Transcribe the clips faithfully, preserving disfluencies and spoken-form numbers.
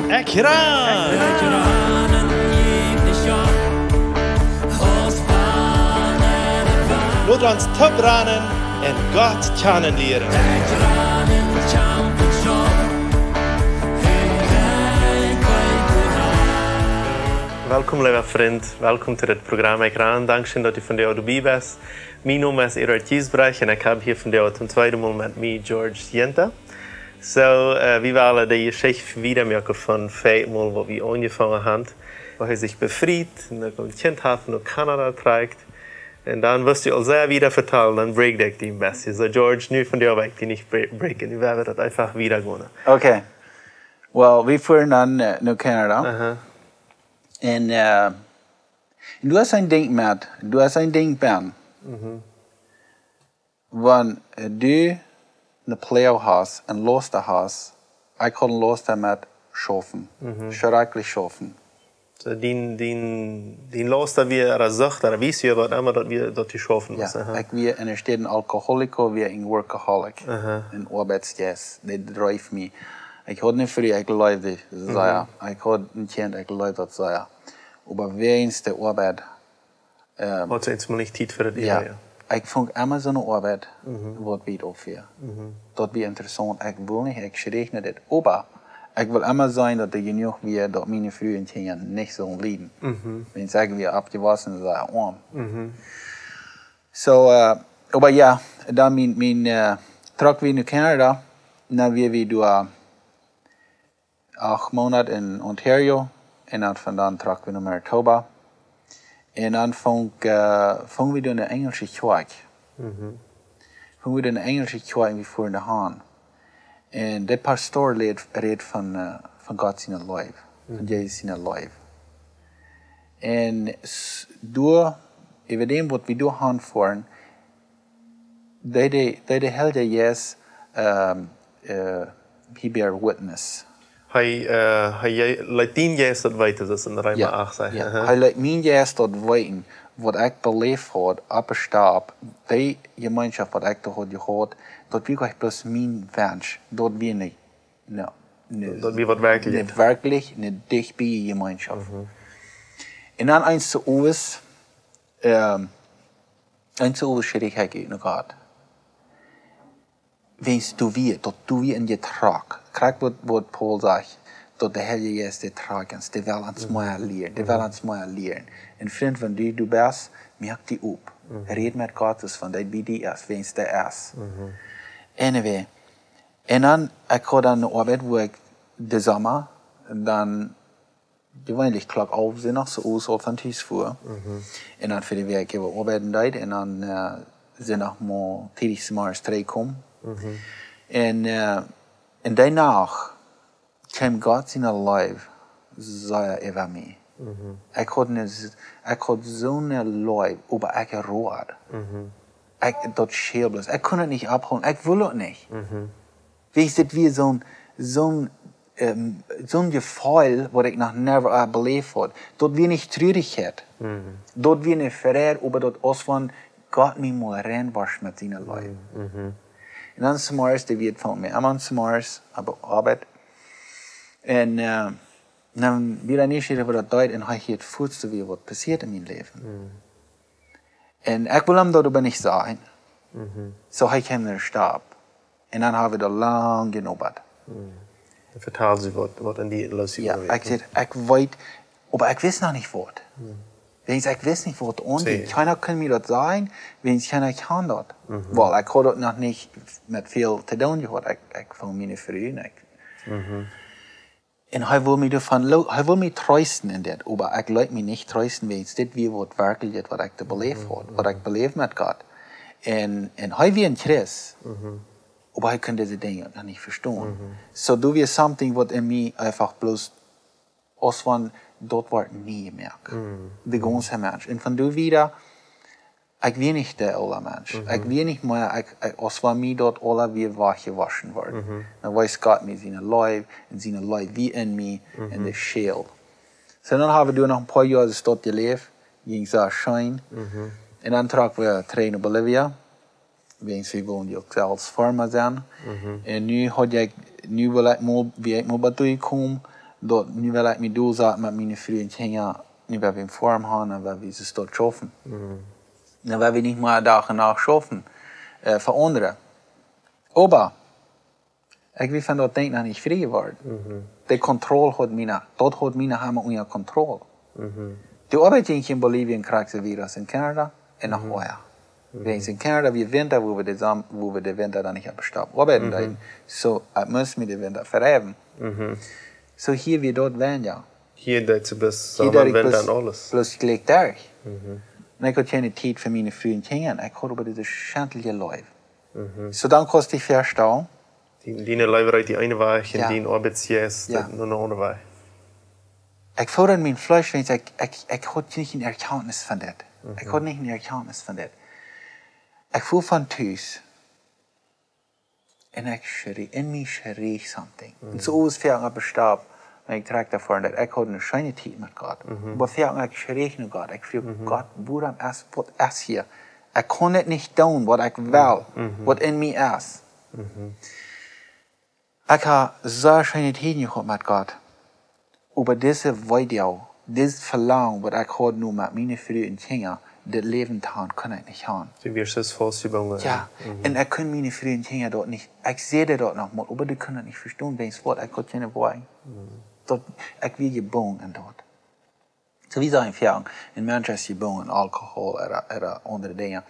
Ekj ran! Lot ons toop ranen un Gott kjanen lieren. Welkom, leewa Frint. Welkom to dit Programm Ekj ran. Dankscheen, daut du vondoag doabie best. Mien Nomen es Eduard Giesbrecht un ekj hab hia vondoag toom tweeden Mol met mie George Ginter. So, äh, wie wellen de Jeschicht wieda moaken von veleicht mol, wua wie aunjefongen haben. Wua hee sikj befriet un dan een Kjint haft un no Kanada trakjt. Un dan wurscht du aul sea wieda vetalen, dan break ekj die een bät. So, George, nu vondoag well ekj die nich bre-, breaken. Nu woa wie daut eefach wieda gonen. Okay. Well, wie fuaren dan, äh, no Kanada. Aha. Un, äh, un du hast een Dinkj met, du hast een Dinkj bie. Mhm. Wan, äh, du ne Ploag hast, een Losta hast, ekj haud een Losta met schaufen. Mhm. Schrakjlich schaufen. So, dien, dien, dien Losta wia, ooda Sucht, ooda Vicio, waut emma daut wia, daut du schaufen must. Jo, aha. Ekj wia enne Städ een Alkoholiker, wia een Workaholic. Aha. Een Oabeitsjeist, dee dreef mie. Ekj haud ne Fru, ekj leewd dee sea. Mhm. Ekj haud een Kjint, ekj leewd daut sea. Oba wäajens de Oabeit Ähm, Haud see eemol nich Tiet fa daut, jo. Äwa, jo. Ekj funk emma soone Oabeit, mhm, waut wiet auf wia. Mhm. Daut wia interessaunt. Ekj wull nich, ekj schreech no dit. Oba ekj wull emma seenen, daut doa jenuach wia, daut miene Fru un Kjinja nich sullen lieden. Mhm. Wan ekj wia oppjewossen, soo oam. Mhm. So, äh, oba jo, dan mien, mien, äh, trok wia no Kanada, dan wia wie doa acht Moonat en Ontario un dan von doa trok wie no Manitoba. Un dan funk, äh, funk wie doa ne enjelsche Kjoakj. Mhm. Funk wie doa ne enjelsche Kjoakj un wie fuaren doa han. Un de Pastor räd, räd von, äh, von Gott siene Leew, von, mhm, Jesus siene Leew. Un s-, doa, äwa däm waut wie doa han fuaren, deed de, deed de Heilje Jeist, ähm, äh, he bear witness. Hee, äh, hee je-, leet dien Jeist daut weeten, soo aus en Reema, jo, acht sajcht. Jo. Aha. Hee leet mien Jeist daut weeten, waut ekj beläft haud, oppe Stap, dee Jemeenschoft waut ekj doa haud jehaut, daut wia nich bloos mien Wensch, daut wia nich, no, nich, daut wia waut werkjlich, nich werkjlich, ne dichtbie Jemeenschoft. Mhm. Un dan eenes Owes, ähm, eenes Owes schreech ekj ut no Gott. Wäajens doa wia, daut doa wia een Jetrok. Krakjt waut, waut Paulus sajcht, daut de Heilje Jeist dee trakjt, dee well ons, mhm, mea lieren, dee well, mhm, ons mea lieren. Un Frint, wan du doa best, moak die op. Mhm. Räd met Gott, soo aus wan dee bie die es, wäajens dee es. Mhm. Anyway, un dan, ekj haud dan ne Oabeit, wua ekj de Somma, dan jeweenlich Klock alf Sinndach soo aus aul von Tus fua. Mhm. Un dan fa de Wäakj äwa oabeiden deed un dan, äh, Sinndach mol tiedich zemorjes trigjkjeem. Mhm. Un, äh, un dee Nacht kjeem Gott siene Leew sea äwa mie. Mhm. Ekj haud ne s-, ekj haud soone Leew, oba ekj road. Mhm. Ekj, daut schäl bloos. Ekj kunn daut nich ophoolen. Ekj wull daut nich. Mhm. Wäajens dit wia soon, soon, ähm, soon Jefeel, waut ekj noch never, äh, beläft haud. Daut wia nich Trurichkjeit. Mhm. Daut wia ne Freid, oba daut aus wan Gott mie mol reinwosch met siene Leew. Mhm. Un dan zemorjes, dee wia von mie, emma zemorjes, opp Oabeit. Un, äh, dan wia ekj nieschierich, waut daut deed, un hee hieed fuaz, woo waut passieet en mien Läwen. Mhm. Un ekj wull am daut oba nich sajen. Mhm. So hee kjeem no de Stap. Un dan ha wie doa lang jenobat. Mhm. Un vetald see waut, waut en die loos, jo, jewast. Ekj säd, ekj weet, oba ekj wist noch nich waut. Mhm. Wäajens ekj wist nich waut aunjinkj. See. Kjeena kunn mie daut sajen, wäajens kjeena kjand daut. Mhm. Well, ekj haud daut noch nich met väl to doonen jehaut. Ekj, ekj funk miene Fru un ekj. Mhm. Un hee wull mie doavon lo-, hee wull mie treesten en dit, oba ekj leet mie nich treesten, wäajens dit wia waut werkjlich, waut ekj doa beläft haud, waut ekj beläft met Gott. Un, un hee wia een Christ, mhm, oba hee kunn dise Dinja noch nich vestonen. Mhm. So, doa wia something waut en mie eefach bloos, aus wan daut woat nie jemoakt. Mhm. De gaunze Mensch. Un von doa wieda, ekj wia nich de oola Mensch. Mhm. Ekj wia nich mea, ekj, ekj, aus wan mie daut aula wia wajchjewoschen worden. Mhm. Dan wees Gott mie siene Leew, un siene Leew wia en mie, en, mhm, de Schäl. So, dan ha wie doa noch een poa Joa soo doa jeläft, jinkj sea scheen. Mhm. Un dan trocken wie trigj no Bolivia, wäajens wie wullen uk selfst Farma sennen. Mhm. Un nu haud ekj, nu wull ekj mol, wia ekj mol bie doa jekomen, daut, nu well ekj mie dol saten met miene Fru un Kjinja, nu well wie eene Farm haben, dan well wie daut schaufen. Dan well wie nich mea Dach un Nacht schaufen, äh, fa aundre. Oba ekj wia von daut Dinkj noch nich frie jeworden. De Kontroll haud mie, daut haud mie noch emma unja Kontroll. De Oabeit jinkj en Bolivien krakjt soo wiet aus en Kanada un noch ea. Wäajen en Kanada wia Winta, wua wie de Som-, wua wie de Winta dan nich opp de Stap oabeiden deeden. Soo, ekj must mie de Winta vereewen. Soo hia wia daut weinja. Hia deed see bloos Hia Somma, deed ekj Winta bloos, un aules. Bloos jlikj derch. Un ekj haud kjeene Tiet fa miene Fru un Kjinja. Ekj haud oba dise schentliche Leew. Soo dan kaust du die väastalen. Dee, dee Leew reit dee eene Wajch un Jo. dee Oabeit es Jo. dee eene aundre Wajch. Ekj foll en mien Fleesch, wiels ekj, ekj, ekj haud nich eene Erkjantnis von dit. Ekj haud nich eene Erkjantnis von dit. Ekj foll von Tus. Un ekj schrie, en mie schrie something. Un soo aus väl opp de Stap, wan ekj trigj doavon denkj, ekj haud eene scheene Tiet met Gott. Oba väl ekj schrie no Gott. Ekj fruach Gott, wuarom es, waut es hia? Ekj kaun dit nich doonen, waut ekj well, waut en mie es. Ekj hab soo scheene Tieden jehaut met Gott. Oba dise Weedoag, dit Velangen, waut ekj haud nu met miene Fru un Kjinja, dit Läwen to haben, kunn ekj nich haben. Du wieescht soo faustjebungen. Jo, un ekj kunn miene Fru un Kjinja daut nich, ekj säd daut noch mol, oba dee kunnen daut nich vestonen, wiels waut, ekj haud kjeene Wajch. Daut, ekj wia jebungen en daut. Soo wie sajen, jo, een Mensch es jebungen en Alkohol, ooda, ooda aundre Dinja.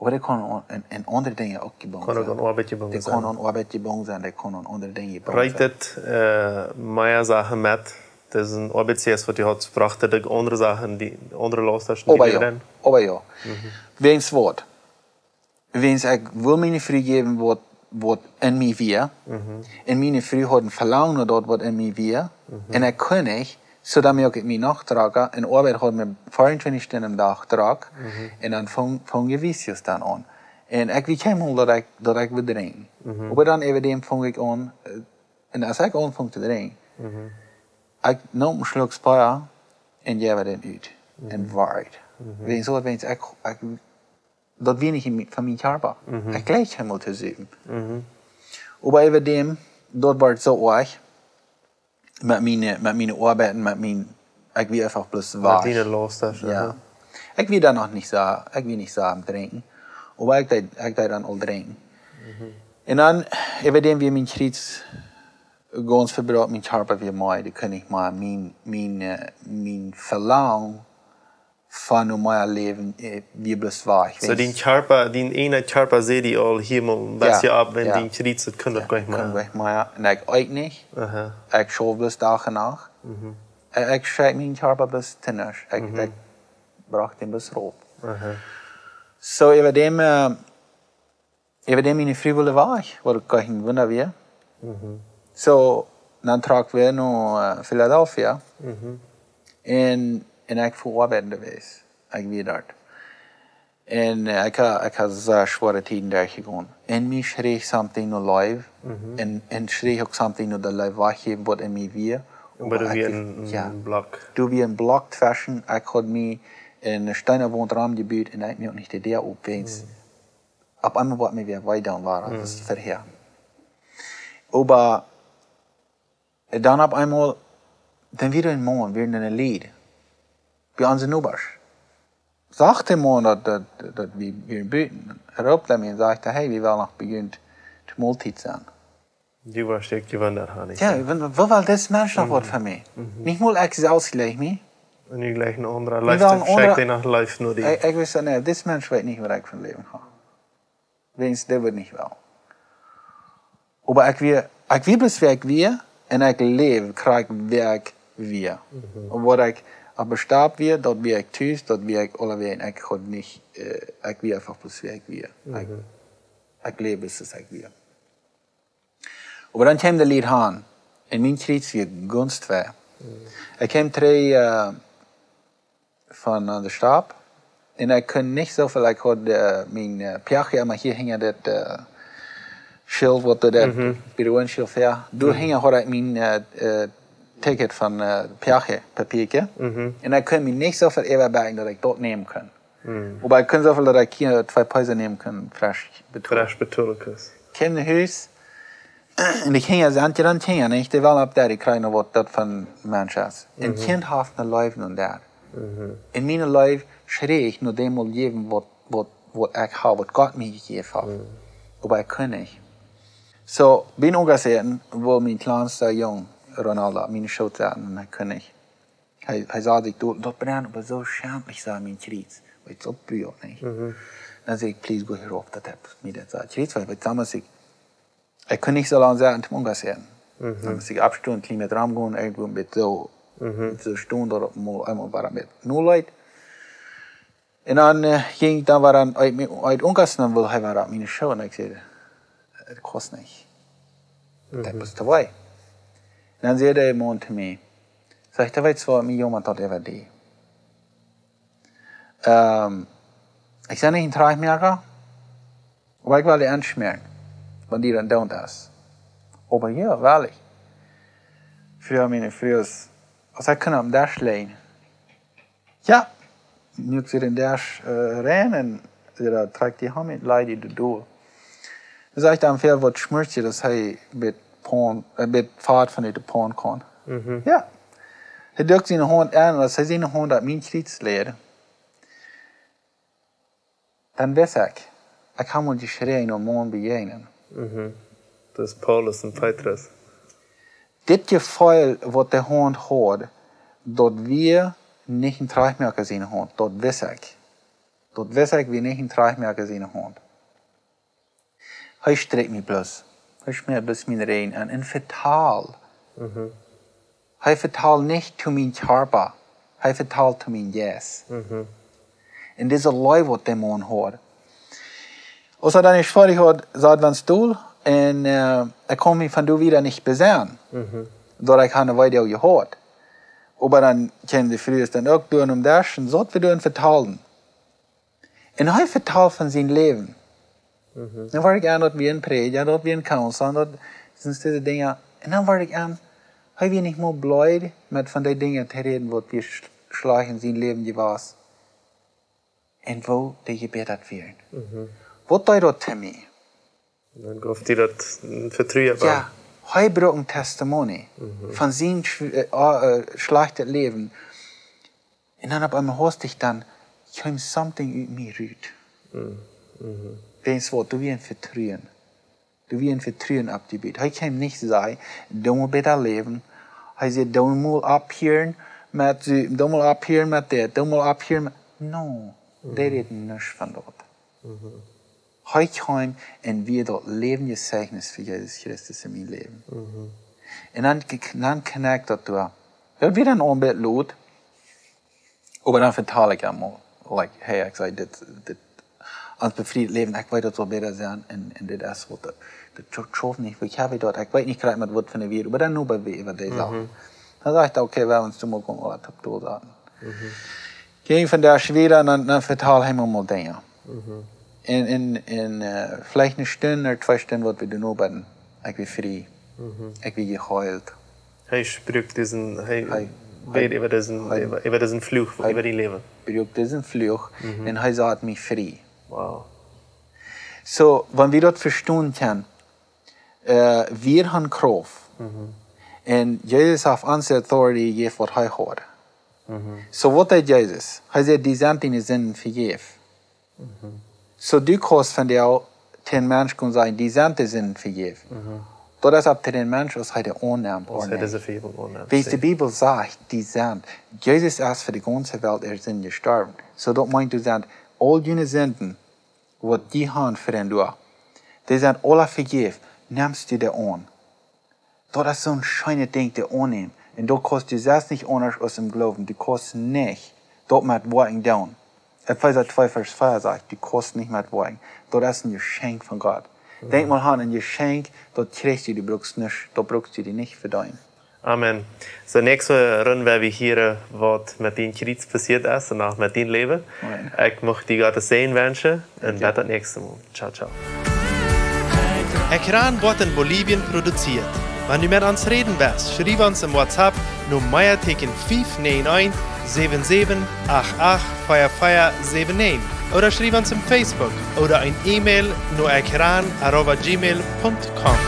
Oba dee kaun aun, en, en aundre Dinja uk jebungen Kaun uk sennen. Aun Oabeit jebungen Dee kaun sennen. Aun Oabeit jebungen sennen, dee kaun aun aundre Dinja jebungen Reit sennen. dit, äh, mea Sachen met, daut es een Oabeit, waut dee haud, brocht dee aundre Sachen, dee aundre Lasten, dee Oba dee jo, dan oba jo. Wäajen waut? Wäajen ekj wull miene Fru jäwen, waut, waut en mie wia. Un miene Fru haud een Velangen no daut, waut en mie wia. Un ekj kunn nich, soo dan muak ekj mie noch trakja. Un Oabeit haud mie vea un twintich Stunden aum Dach trakj. Un dan fung, fung je Vicios dan aun. Un ekj wia kjeenmol daut ekj, daut ekj wull drinkjen. Oba dan äwa däm fung ekj aun, äh, un aus ekj aunfung to drinkjen, ekj neem een Schluck Bia un jeef daut ut. Un wort. Wäajen soo, wäajen ekj, ekj daut wia nich en mie-, von mien Kjarpa. Ekj jlikj kjeenmol to supen. Oba äwa däm, daut wort soo oajch met miene, met miene Oabeit un met mien, ekj wia eefach bloos Met wajch. Diene Lasten, Jo. jo. Ekj wia dan noch nich soo, ekj wia nich soo aum drinkjen. Oba ekj deed, ekj deed dan aul drinkjen. Un dan, äwa däm wia mien Kjriez gaunz vebroaken, mien Kjarpa wia meed, ekj kunn nich mea, mien, mien, äh, mien Velangen von nu mea Läwen, äh, wia bloos wajch. Soo, dien Kjarpa, dien eena Kjarpa säd die aul hia mol een Jo, bät opp, wan jo. dien Kjriez daut kunn daut Jo, goanich kunn mea. goanich mea. Un ekj eet nich. Aha. Ekj schauft bloos Dach un Nacht. Mhm. Ekj, ekj schekj mien Kjarpa bloos to nuscht. Ekj, Mhm. ekj brocht am bloos rauf. Aha. Soo, äwa däm, äh, äwa däm miene Fru wull wajch, waut uk kjeen Wunda wia. Mhm. Soo, dan trocken wie no, äh, Philadelphia. Mhm. Un, un ekj foll oabeiden doawäajen. Ekj wia doa. Un, äh, ekj ha, ekj ha sea schwoare Tieden derchjegonen. En mie schreech something no Leew. Mhm. Un, un schreech uk something no de Leew wajchjäwen, waut en mie wia. Oba Oba doa ekj wia wia, een, een jo. Block. Doa wia een Block tweschen. Ekj haud mie eene steena Waunt romjebut un ekj muak nich de Däa op, wäajen Mhm. opp eemol woat mie wada wee doonen, wea Mhm. aus verhäa. Oba dan opp eemol, dan wia een Maun, wia een Lied, bie onse Nobasch. Sach de Maun daut, daut, daut wie, wie buten. Roopt hee mie un sajcht: "Hey, wie wellen noch bie junt to Moltiet sennen." Du woascht die jewundat, Hanni. Jo, ekj ben, woo well dis Mensch noch Mhm. waut von mie? Mhm. Nich mol ekj selfst jlikj mie. Un nu jlikj een aundra. Wie Leeft wellen een aundra schekjt die noch Leew no die. Ekj, ekj wist, nä, dis Mensch weet nich, waut ekj von Läwen hab. Wäajen dee wudd nich wellen. Oba ekj wia, ekj wia bloos wäa ekj wia, un ekj läw krakjt wäa ekj wia. Mhm. Un waut ekj opp de Stap wia, daut wia ekj tus, daut wia ekj aulawäajen, ekj haud nich, äh, ekj wia eefach bloos wäa ekj wia. Ekj, Mhm. ekj läw bloos aus ekj wia. Oba dan kjeem de Lied han, un mien Kjriez wia gaunz twei. Mhm. Ekj kjeem trigj, äh, von, äh, de Stap, un ekj kunn nich soo väl, ekj haud, äh, mien, äh, peaje emma hia hinja daut, äh, Schilt, waut doa daut Mhm. bie de Windschild wia. Doa Mhm. hinja haud ekj mien, äh, äh, Ticket von, äh, peaje, Papierkje. Mhm. Un ekj kunn mie nich soo väl äwabeiden, daut ekj daut nämen kunn. Mhm. Oba ekj kunn soo väl, daut ekj hia twee Pesos nämen kunn, fresch betolen. Fresch betolen kunn. Kjeem no Hus, Un de Kjinja sent je dan Kjinja, nich? Dee wellen opp daut kjrieen waut daut fa een Mensch es. Een Kjint haft ne Leew no daut. Un miene Leew schreech no däm mol jäwen waut, waut, waut ekj hab, waut Gott mie jejäft haft. Oba ekj kunn nich. Soo, biem Ungasäten, woo mien kjlansta Jung, Ronaldo, miene Schoot saut un ekj kunn nich. Hee, hee säd, ekj doo daut brennen, oba soo schämlich, säd mien Kjriez. Weetst, daut bruak nich. Dan säd ekj: "Please, go hia rauf," daut haft mie daut jesajcht. Kjriez, weetst, daut must ekj, ekj kunn nich soo lang saten toom Ungasäten. Dan must ekj oppstonen, kjlien met rom gonen, irjentwoo een bät soo, soo stonen, daut et mol eemol wada met nul leet. Un dan, äh, jinkj ekj dan wada ut, ut Ungasäten, dan wull hee wada opp miene Schoot. Un ekj säd: "Daut kaust nich. Daut es too wee." Un dan säd de Maun to mie, sajcht hee: "Weetst waut, mie jaumat daut äwa die. Ähm, ekj sie nich een Trajchtmoaka, oba ekj well die aunschmäaren, wan die daut doonen deist." "Oba jo, well ekj." Fru, miene Fru es, aus ekj kunn oppem Desch lijen. Jo, nu ekj säd, dän Desch, äh, rein un, jo, dan trakjt dee Haunt, leid dee doa. Dan säd ekj dan: "Väl waut schmurtje, daut hee met Paun, äh, met Fat von de Paun kaun." Jo. Hee dukjt siene Haunt aun, aus hee siene Haunt opp mien Kjriez läd, dan wist ekj, ekj hab mol jeschräajen un Maun bejäajnen. Daut es Paulus un Petrus. Dit Jefeel waut de Haunt haud, daut wia nich een Trajchtmoaka siene Haunt, daut wist ekj. Daut wist ekj, wia nich een Trajchtmoaka siene Haunt. Hee strakjt mie bloos. Hee schmäat bloos miene Räwen aun un vetald. Hee vetald nich to mien Kjarpa. Hee vetald to mien Jeist. Un dise Leew waut de Maun haud. Aus hee dan ieescht foadich haud, säd hee: "Wens du," un, äh, ekj kunn mie von doa wieda nich besennen. Daut ekj haud een Video jehaut. Oba dan kjeemen de Frues dan uk doa aum Desch un sauten wie doa un vetalden. Un hee vetald von sien Läwen. Dan wort ekj aun, daut wia een Prädja, daut wia een Counselor, daut sent dise Dinja. Un dan wort ekj aun, hee wia nich mol bleed met von dee Dinja to räden waut wia sch-, schlajcht en sien Läwen jewast. Un woo dee jebädat wieren. Waut deed daut to mie? Dan jeef die daut een Vetruen. Jo, hee brukt een Testimony von sien schl-, äh, äh, schlajchtet Läwen. Un dan opp eemol hastich dan kjeem something ut mie rut. Denkjst waut, doa wia een Vetruen. Doa wia een Vetruen oppjebut. Hee kjeem nich säd: "Doo mol bäta läwen." Hee säd: "Doo mol opphieren met, doo mol opphieren met dit, doo mol opphieren met," no, dee räd nuscht von daut. Hee kjeem un wia daut läwendje Zeichnis fa Jesus Christus en mien Läwen. Un dan, dan connect daut doa. Daut wia dan aul een bät lot. Oba dan vetald ekj am aul, like: "Hey," ekj säd, "dit, dit, ons befriet Läwen, ekj weet daut saul bäta sennen, un, un dit es waut, dit, dit schauft nich, ekj hab daut, ekj weet nich krakjt met waut fa een Wieed, oba dan nu bie wie äwa dee Sach." Dan säd ekj: "Okay, well, ons doa mol gonen, aula opp doa saten." Jinkj von doa wieda, dan, dan vetald hee mie mol Dinja. Un, un, un, äh, veleicht eene Stund ooda twee Stunden waut wie doano bennen, ekj wia frie. Ekj wia jeheelt. Hee sprakjt disen, hee, hee bäd äwa disen, hee, äwa, äwa disen Fluch, hee äwa dien Läwen. Sprakjt disen Fluch un hee saut mie frie. Wow. Soo, wan wie daut vestonen kjennen, äh, wie han Krauft. Un Jesus haft ons de authority jejäft waut hee haud. Soo, waut deed Jesus? Hee säd: "Die sent diene Sinden vejäft." Soo, du kaust vondoag to een Mensch gonen sajen: "Die sent diene Sinden vejäft." Daut es opp to dän Mensch, aus hee dee aunnemt. Aus hee dise Vejäwunk aunnemt. Wiels de Bibel sajcht, die sent. Jesus es fa de gaunze Welt äare Sinden jestorwen. Soo, daut meent, du sent aul june Sinden, waut die han fa een Doag, dee sent aula vejäft, nemst du dee aun. Daut es soon scheenet Dinkj to aunnämen. Un daut kaust du selfst nich aundasch aus em Gloowen. Du kaust nich daut met Woakjen doonen. Efeesa twee Varsch vea sajcht, du kaust nich met Woakjen. Daut es een Jeschenkj von Gott. Denkj mol aun een Jeschenkj, daut kjrichst du, du brukst nich, daut brukst du die nich vedeenen. Amen. Soo, näakjste Rund woa wie hieren, waut met dien Kjriez passieet es un uk met dien Läwen. Amen. Ekj mucht die Gott sienen Säajen wenschen un bat daut näakjste Mol. Ciao, ciao. Ekran woat en Bolivien produzieet. Wan du met ons räden west, schriew ons em WhatsApp no Meateeken fief näajen eent, säwen säwen acht acht, vea vea säwen näajen ooda schriew ons em Facebook ooda een E-Mail no ekran arroba gmail punkt com.